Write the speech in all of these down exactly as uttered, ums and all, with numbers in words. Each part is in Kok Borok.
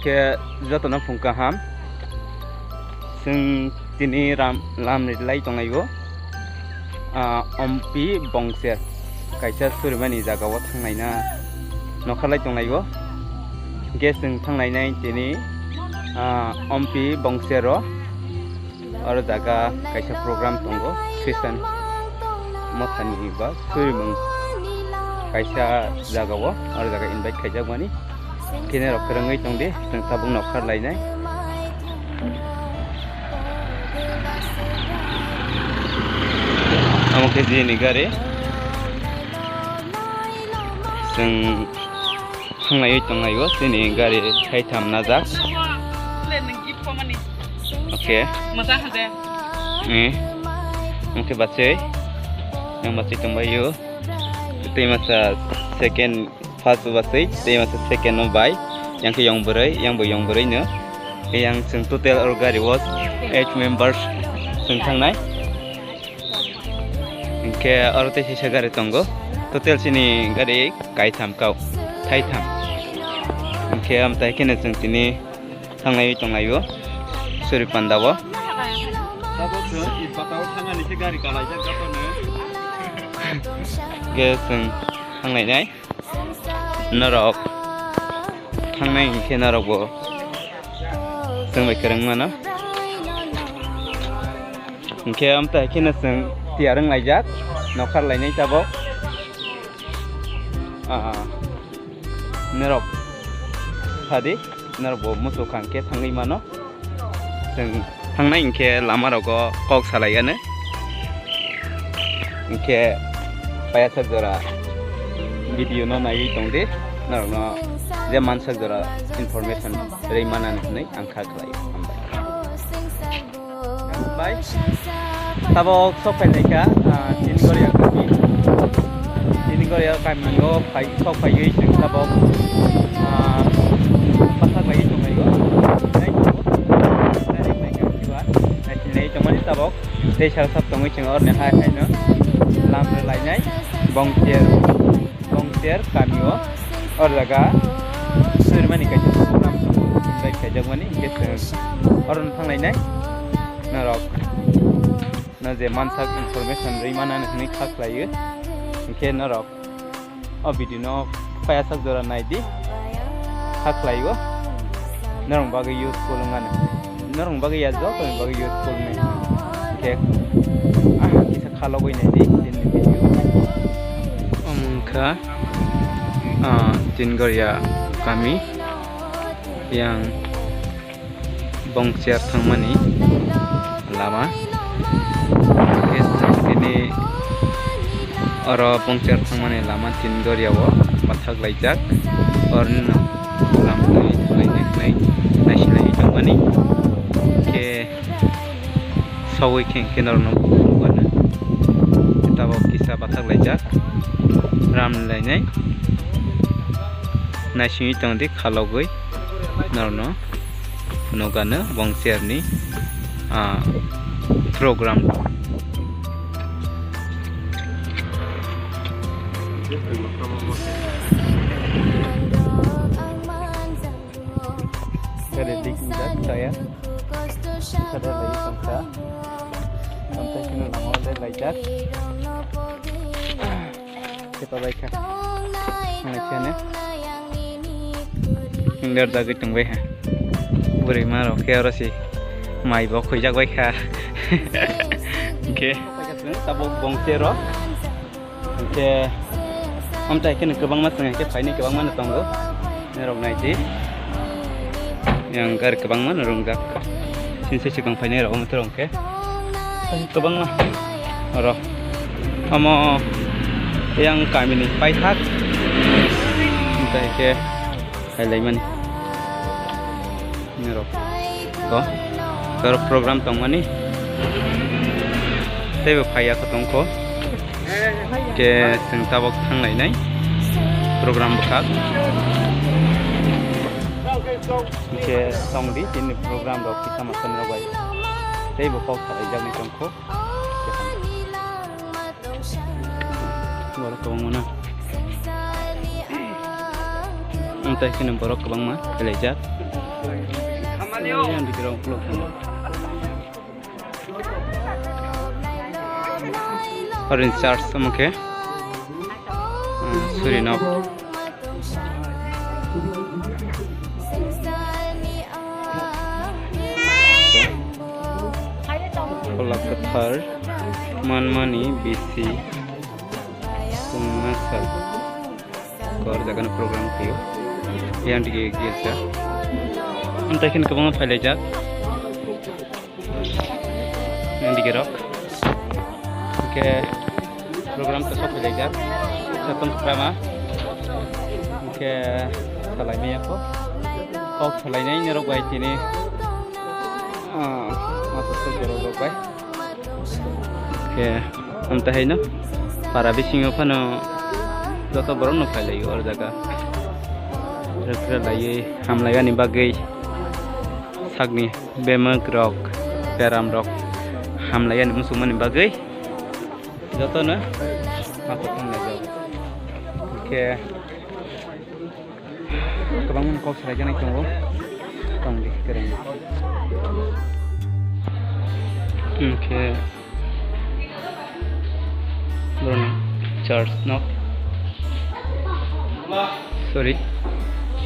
Khe jotono phung kaham. Chwng tini ram, lam rilai tonglaio. Ah, Ompi Bongcher kaisa surimani jagao thanglaina nokharlai tonglaio. Hingkhe chwng thanglainai tini, ah, Ompi Bongchero. Oro jaga kaisa program tongo, Christian mothani ba surimung kaisa jagao, oro jaga invite khaijakmani. Khe norok kwrwngwi tongdi, chwng tabuk nokhar lainai. Omo khe jini gari. Chwng thanglaiwi tonglaio, chini gari thaitham najak. Okay. Eh. Omo khe bachwi. Yang bachwi tongbaio. Tei masa second, first bachwi, tei masa second no bai. Yang khe yang bwrwi, yang bo yang bwrwi no. Yang chwng total or gari o eight members chwng thangnai. Hingkhe oro tei sisa gari tongo. Total chini gari kaitham kau, thaitham. Hingkhe amtai kheno chwng tini thanglaiwi tonglaio suri pandao. Tabuk chwng Itpatao thangani se gari kalaijak jotono. Hingkhe chwng thanglainai. Norok thangnai hingkhe norokbo chwng bai kwrwng mano. Hingkhe amtai kheno chwng tiyar wng laijak, nokhar lainai tabuk. Ah, norok sadi, norokbo muchukha hingkhe thangwi mano. Chwng thangnai hingkhe lama rogo kok salai gano. Hingkhe payasajora video no naiwi tongdi, norokno je mansajora information rwi manani hwnwi ang kha khlai. Hambai. Bai. Tabok sok phai naikha, ah, Tingoria kami. Tingoria kami o phai, sok phaiwi chwng tabok, ah, pasak laiwi tonglaio. Nai tongo. Nai naikha kiwa. Nai tongmani tabok. Tei sal sap tongwi chwng oroni hai haino lam rwlainai. Bongcher. Bongcher kami o, or jaga surimani kaisa program bai khaijakmani, hingkhe chwng oro no thanglainai. Norok no je mansak information rwi manani hwnwi kha khlaio, hingkhe norok o video no payasak jora naidi, kha khlaio. Norok bagwi useful wngmani. Norok bagwi ya joto ni bagwi useful ni. Hingkhe, ah, kisa khalogwi naidi, chini video. Omo wngkha, ah, Tingoria kami yang Bongcher thangmani lama. Hingkhe chini oro Bongcher thangmani lama Tingoria o bathak laijak. Orni no lam twi thanglai nai, nai, naisinai tongmani. Hingkhe sogwi khe hingkhe norokno buphang nukha. Tabok kisa bathak laijak. Ram lainai. Naisingwi tongdi khalogwi norokno nukha no Bongcherni, ah, program. Gari leak wngjak, tire. Sada lai tongkha. Tamtai kheno lama o le laijak. Sepa bai kha. Nai phiya ne. Ler dagwi tong bai ha. Bwrwi ma rok khe oro se mai bo khuijak bai kha. Hingkhe tabuk Bongchero. Hingkhe amtai kheno kwbangma chwng hingkhe phaini kwbangma no tongo. Norok naidi. Yang gari kwbangma no rongjak. Sini se sikang phainai rok omo tong khe. Kwbangma. Oro. Omo yang kamini paithak. Amtai khe. Kailaimani. Norok. Ko. Norok program tongmani. Teibo phaiya kho tongkho. Khe chwng tabok thanglainai. Program bwkhak. Khe tongdi tini program rok kisa masani rok bai. Teibo kok salaijaknai tongkho. Borok kwbangma na. Amtai kheno borok kwbangma belaijak. Orange church omo khe, ah, suri nok. Phola kwthar manmani bisi chwngma sal. Kor jagani program khaio. Yang dige girja. Antai khin kwbangma phailaijak. Yang dige rok. Oke. Program to sok phailaijak. Satong krama. Oke. Salai maya ko. Kok salai nai ni rok bai tini. Ah, masa sok rok bai. Khe, amtwi haino para bisingo phano joto borokno phailaio o jaga. Rwkhrwlaiwi hamlaiyani bagwi sakni bemwk rok, beram rok hamlaiyani muchungmani bagwi jotono masa thanglaijak. Khe, Kwbangma kok salai jani tongo. Tong di, kwrwngwi. Hwnkhe borokni church nok. Sorry.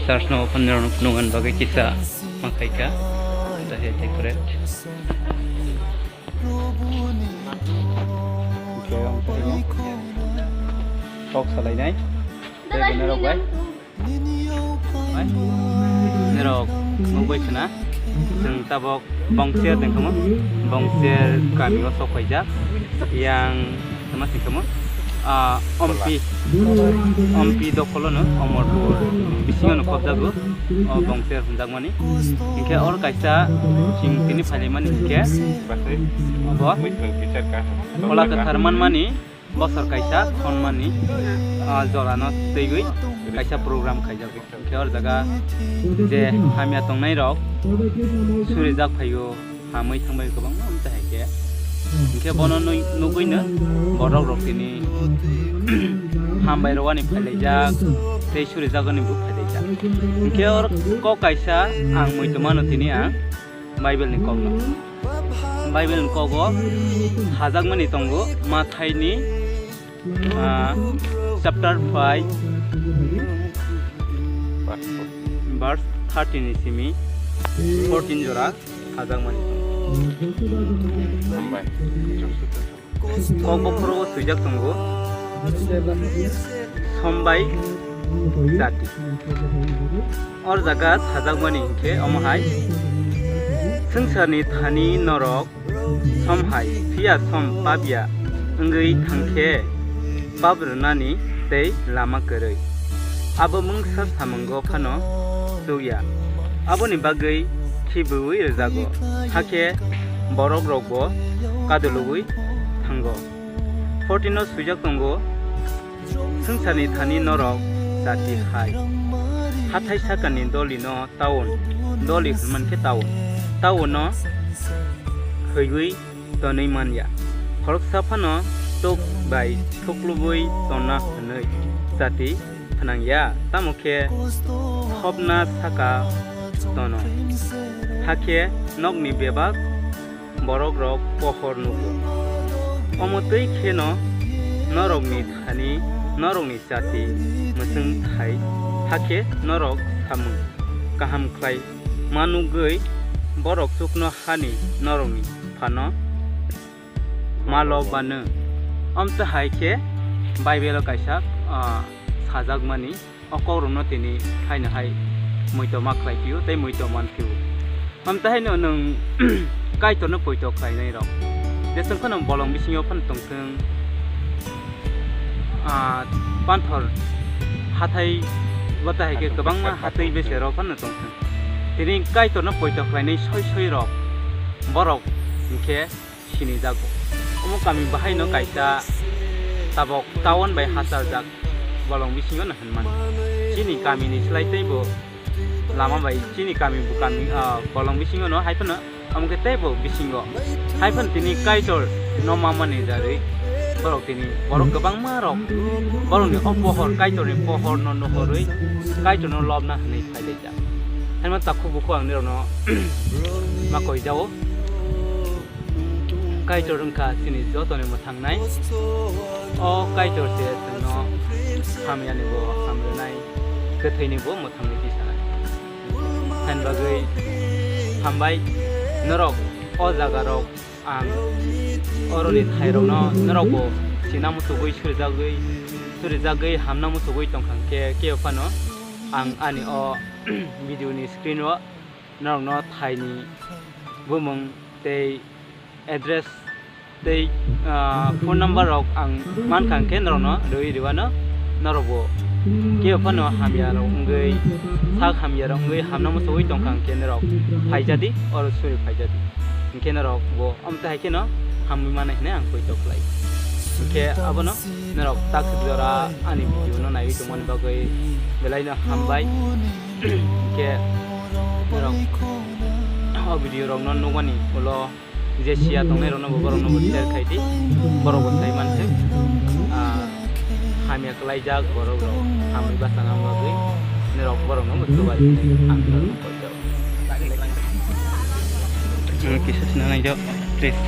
Church nok open rok nuknani bagwi kisa ma khaikha. Tahai decorate. Hwnkhe ang kok salainai. Tei bini rok bai. Hai, norok nukbai khna, chwng tabok Bongcher tongkhamu, Bongcher kamio sok phaijak, yang tama tongkhamu, ah, Ompi, Ompi dokholono, Omorpur bisingono khobjago, o Bongcher hwnjakmani. Hinkhe oro kaisa chwng tini phailaimani hinkhe, obo Phola Kwthar manmani, bosor kaisa thonmani, ah, jorano twiwi kaisa program khaijago. Hinkhe o jaga je hamya tongnai rok surijak phaio, hamwi thangbai kwbangma amtwi hai khe. Hinkhe bono nui-, nugwino borok rok tini hambai rwani phailaijak tei surijagoni bo phailaijak. Hinkhe oro kok kaisa ang muitu mano tini ang Bible ni kokno. Bible ni kogo sajakmani tongo Mathai ni, ah, chapter five, verse thirteen ni simi fourteen jora sajakmani tongo. Kok bokhorogo swijak tongo, Sombai jati. Or jaga sajakmani hinkhe omo hai, swngcharni thani norok som hai, phiya som pabya wngwi thangkhe pap rwnani tei lama kwrwi. Abo mungsa samungo phano chukya. Aboni bagwi khibiui rwjago, hakhe borok rokbo kadulugwi thango. Fourteen no swijak tongo, swngcharni thani norok jati hai. Hathai sakani dolino taun, doli hwnmankhe taun. Taun no khwiwi tonwi manya. Khoroksa phano tok bai thuklubui tonna hwnwi jati phnangya, tamo khe khopna saka tono. Hakhe nokni bebak borokrok pohor nugo. Omo twi kheno norokni thani norokni jati mwchwng thai, hakhe norok samung kaham khlai manugwi borok chuknohani norokni phano malo bano. Amtwi hai khe Bible-o kaisa, ah, sajakmani o kokrokno tini haino hai muitu ma khlai phio tei muitu man phio. Amtwi haino nwng Kaitorno poito khlainai rok. Jeswng phano bolong bisingo phano tongthwng, ah, panthor hathai bo tahai khe kwbangma hatwi beserok phano tongthwng. Tini Kaitorno poito khlainai soi soi rok borok hinkhe sinijago. Omo kami bahaino kaisa tabok town bai hacharjak bolong bisingo no hwnmani. Chini kamini slai teibo lama bai chini kami bo kami, ah, bolong bisingo no hai phano omo khe teibo bisingo hai phano tini Kaitor no mamani jarwi borok tini borok kwbangma rok borokni o pohor Kaitorni pohor no nuhorwi Kaitorno lobna hwnwi phailaijak. Haima takhuk bukhuk ang nirokno ma koi jao. Kaitor wngkha chini jotoni mwthangnai. O Kaitor se chwngno hamyani bo hamrwnai, kwthwini bo mwthangni tisanai. Hain bagwi hambai norok o jaga rok ang oroni thairokno norokbo china muchugwi surijagwi, surijagwi hamna muchugwi tongkha khe kebo phano ang ani o video ni screen o norokno thaini bumung tei address tei, ah, phone number rok ang mankha hwnkhe norokno rwi rwano norokbo kebo phano hamya rok wngwi sak hamya rok wngwi hamna muchugwi tongkha hwnkhe norok phaijadi oro suri phaijadi hwnkhe norokbo omo tai hai kheno hamwi mano hinwi ang poito khlai. Hwnkhe abono norok tak jora ani video no naiwi tongmani bagwi belaino hambai. Hwnkhe norok o video rok no nukmani ulo je siya tongnai rok no bo borok no bo share khai di, borok bo sai man thai. Ah, hamya kwlaijak borok rok hamwi bachana bagwi norok borok no bo chubai ang norok no koi jao. Ang kisa sina nai jao, please.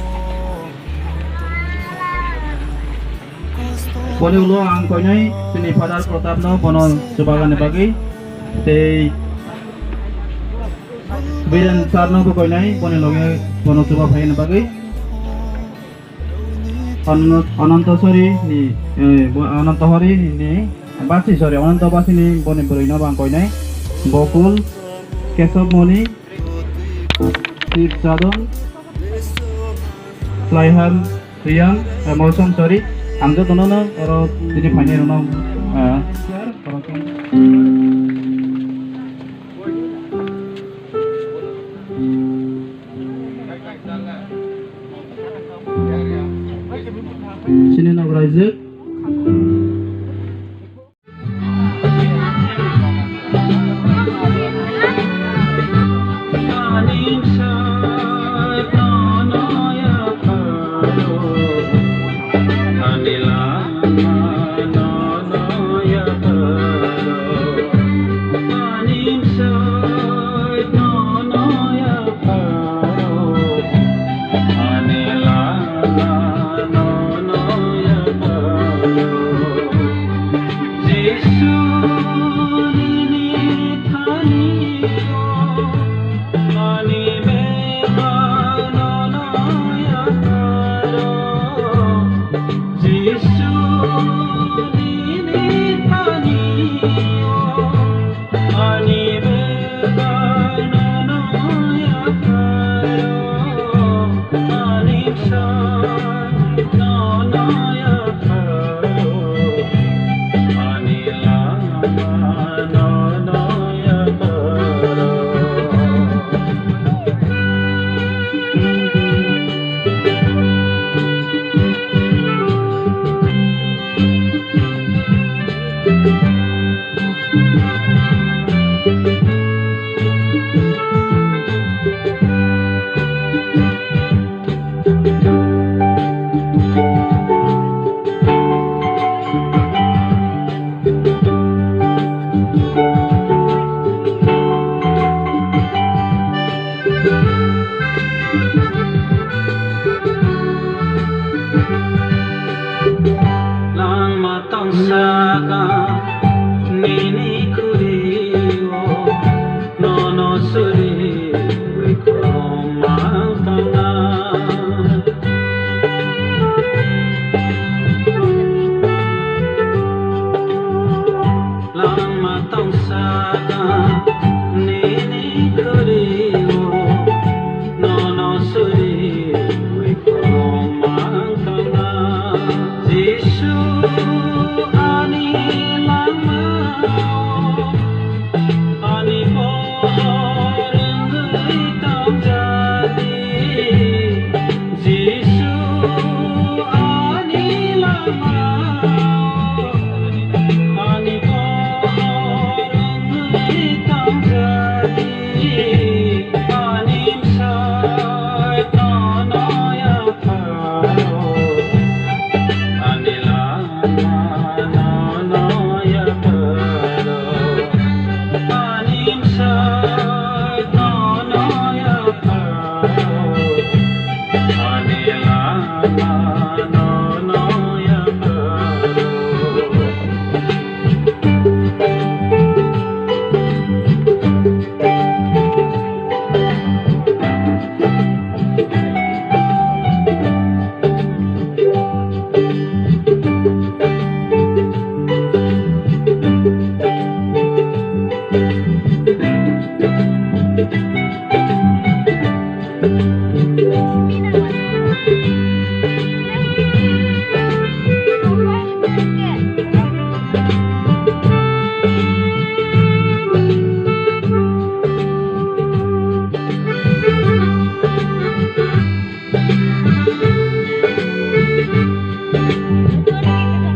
Boni ulo ang koinai chini Father Pratap no bono chubagani bagwi tei Biren sir no bo koinai boni loge bono chuba phaini bagwi. Anant-, Anantasori ni, eh, bo-, Anantahori ni basi, sorry, Anantabasi ni boni bwrwi no bo ang koinai. Gokul, Kesab Moni, Sib Sadon, Slaiham, Riyang, eh, Mosam, sorry, ang jotono no oro tini phainai rokno, eh, Sini nok raijak.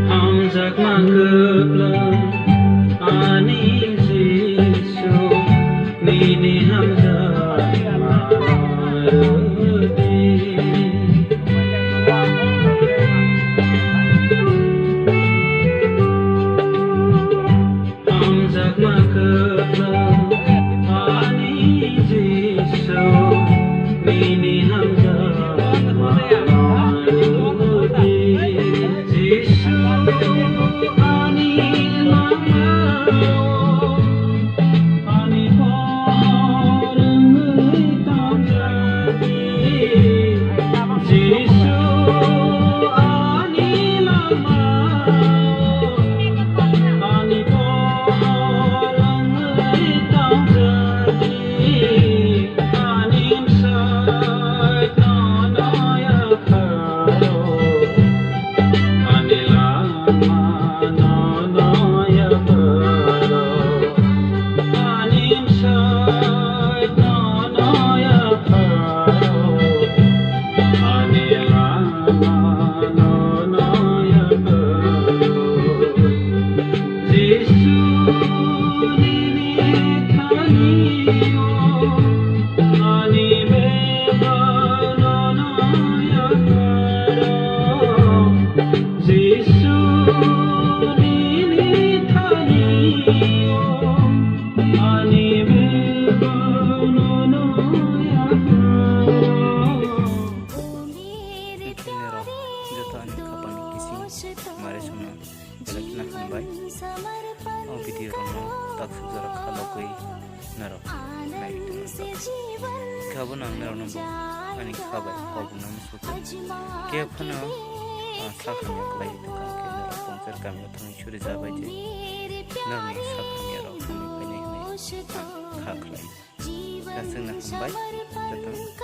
Hamjakma kwplwng ani Jisu, nini hamjakma rwdi. Hamjakma kwplwng ani Jisu, nini hamjakma rwdi. Jisu, ani lama, ani porwngwi tongjakdi. Jisu, ani lama, ani porwngwi tongjakdi, ani bwsai nono yapharo, ani lama nono yapharo, ani bwsai nono yapharo. Ani lama nono yapharo. Jisu nini thani o, ani bebak nono yapharo. Jisu nini thani o, ani bebak nono yapharo. Nini rok joto ani khapang ni kising mare songno belai kheno hambai. O video rokno taksuk jora kha logwi norok nai tongmani bagwi. Khe abono ang norokno bo ani kha bai kok rwna musugo. Khe phano, ah, sakhamya khlai tongkha khe norok pongchar kamio thangwi suri ja bai je norokni sakhamya rok hamwi phainai hwnwi ang kha khlai. Khe chwngno hambai, jotono.